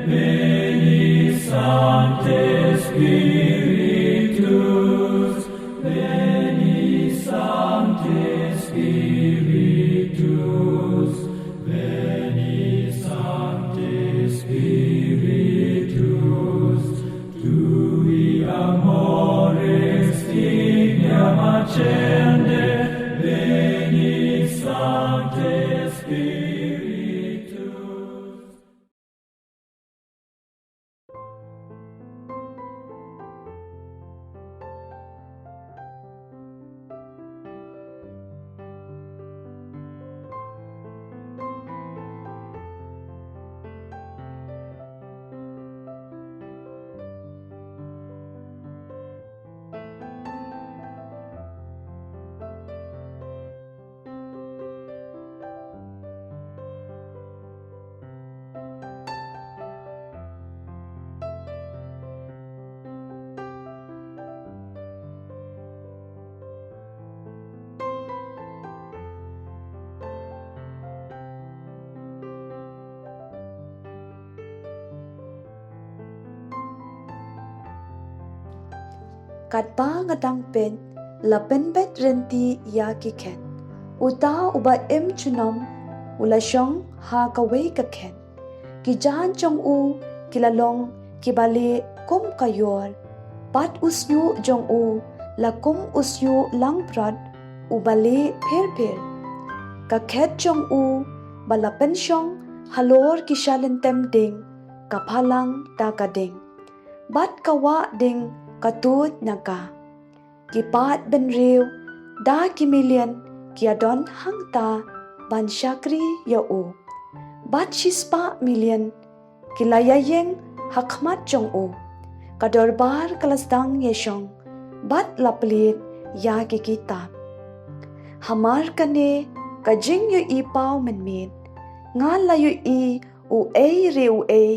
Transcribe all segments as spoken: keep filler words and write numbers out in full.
Veni Sancte Spiritus, veni Sancte Spiritus, veni Sancte Spiritus, tui amoris tibiam accende, veni Sancte Spiritus. Katba nga dang peit, la pynbeit rynti ïa ki khet. Uta uba im junom u la shong ha kawei ka khet. Ki jaiñ jong u ki la long kiba lieh kum ka ïor, bad u shñiuh jong u la kum u shñiuh langbrot uba lieh pher pher. Ka khet jong u ba la pynshong halor ki shalynter ding ka phalang da ka ding, bad ka wah ding ka tuid na ka. Ki paid bynriew da ki million ki ïadon hangta ban shakri ïa u, bad shispah million ki la ïaïeng ha khmat jong u. Ka dorbar ka la sdang ïashong, bad la plied ïa ki kitab. Hamar kane ka jingïohi paw mynmiet, nga la ïohi uei re uei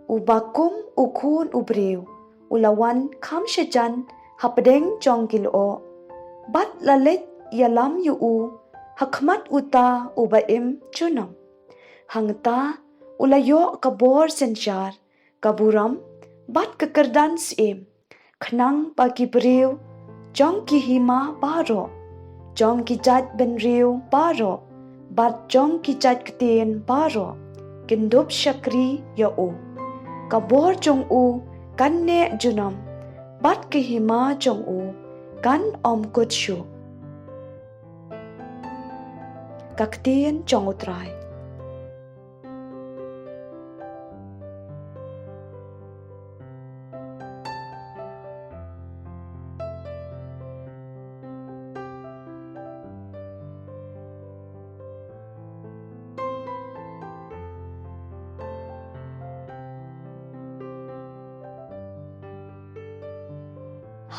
uba kum u Khun u Briew u la wan kham shajan hapdeng jong ki lyoh, bad la leit ïalam ïa u ha khmat uta uba im junom. Hangta u la ïoh ka bor synshar, ka burom, bad ka kyrdan syiem, khnang ba ki briew jong ki hima baroh, jong ki jait bynriew baroh, bad jong ki jait ktien baroh kin dup shakri ïa u. Ka bor jong u kan neh junom, bad ka hima jong u kan ym kut shuh. Ka ktien jong U Trai.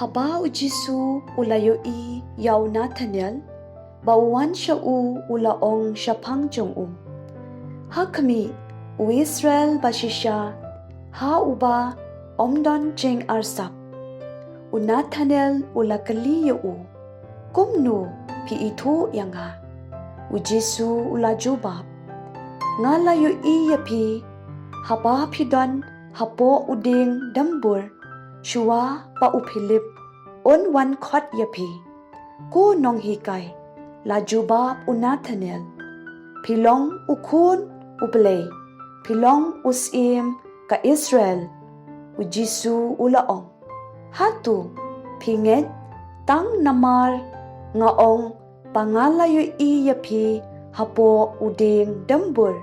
Haba U Jisu u la ïohi ïa u Nathanael ba u wan sha u, u la ong shaphang jong u, ha khmih, u Israel ba shisha ha uba ym don jingarsap. U Nathanael u la kylli ïa u, kumno phi ithuh ïa nga? U Jisu u la jubab, nga la ïohi ïa phi haba phi don hapoh u dieng dymbur, shuwa ba u Philip un wan khot ïa phi. Ko nonghikai, la jubab u Nathanael, phi long u Khun u Blei, phi long u Syiem ka Israel. U Jisu u la ong, hato phi ngeit tang namar nga ong ba nga la ïohi ïa phi hapoh u dieng dymbur?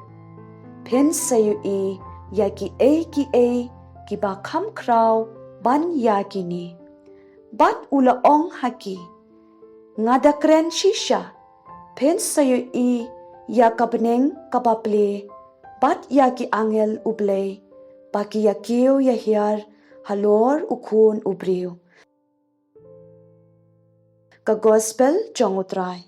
Phin sa ïohi ïa kiei kiei kiba kham khraw ban ïa kine. Bad u la ong ha ki, nga da kren shisha, phin sa ïohi ïa ka bneng kaba plie, bad ïa ki angel U Blei ba ki ïakiew ïahiar halor u Khun u Briew. Ka Gospel jong U Trai.